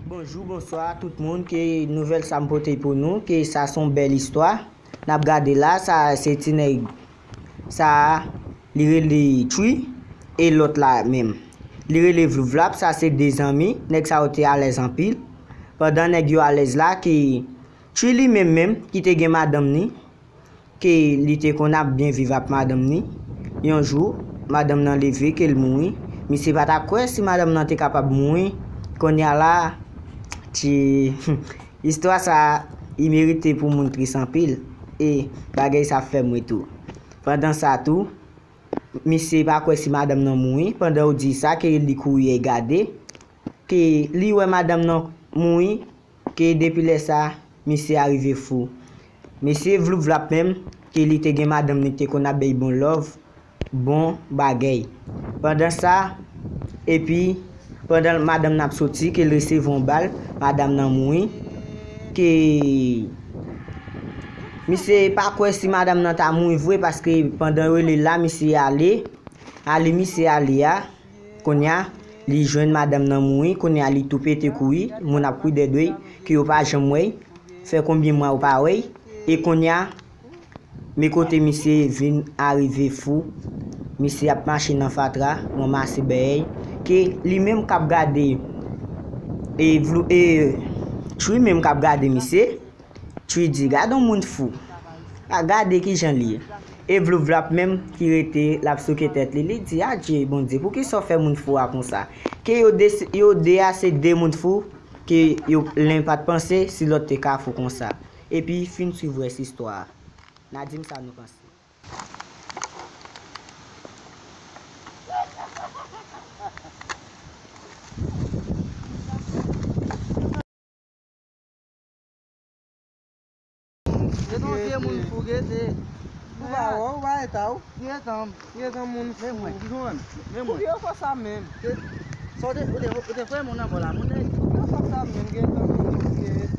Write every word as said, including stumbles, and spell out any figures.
Bonjou, bonswa tout moun, ke nouvèl sa m pote pou nou, ke sa se yon bèl istwa. N ap gade la, sa se ti nèg sa a, li rele Twi, e lòt la menm, li rele Vlouvlap, sa se de zanmi, nèg sa yo te alèz anpil. Pandan nèg yo alèz la, ke Twi li menm menm, ki te gen madanm ni, ke li te konn ap byen viv ak madanm ni. Yon jou, madanm nan leve ke l mouri. Misye pa ta kwè si madanm nan te kapab mouri. Kounye a la, ti istwa sa a, i merite pou moun tris anpil. E bagay sa fè m ri tou. Pandan sa tou, misye pa kwè si madanm nan mouri. Pandan yo di sa, ke li kouri al gade, ke li wè madanm nan mouri, ke depi lè sa, misye a rive fou. Mesye Vlouvlap menm, ke li te gen madanm ni, te konn ap bay bon love, bon bagay. Pandan sa, epi pandan madanm nan ap soti, ke l resevwa yon bal, madanm nan mouri, ke misye pa kwè si madanm nan ta mouri vre, paske pandan yo rele l la, misye ale, ale misye ale a, kounye a, li jwenn madanm nan mouri, kounye a, li tou pete kouri, moun ap kouri dèyè l, ke yo pa janm wè l, fè konbyen mwa yo pa wè l, e kounye a, men kote misye vin arive fou, misye ap mache nan fatra, ranmase bèyèy, ke li menm k ap gade, e Vlou-, e Twi menm k ap gade misye, Twi di, "Gade yon moun fou. A, gade kijan li ye." E Vlouvlap menm ki rete, l ap souke tèt li, li di, "Adje, Bondye, poukisa w fè moun fou a konsa?" Ke yo de, yo de a se de moun fou, ke yo, len pa t panse si lòt te ka fou konsa. Epi, fin swiv rès istwa a. N a di m sa nou panse. Gete yon vye moun fou, gete. Ou pa wè, ou pa eta w. Ki eta m? Ki eta moun fou? Men mwen. Ki jan w wè m? Men mwen. Ou vye konsa menm. Sa w te, ou te, ou te voye moun nan bò la, moun nèg. Ou vye konsa menm, gete moun fou, gete.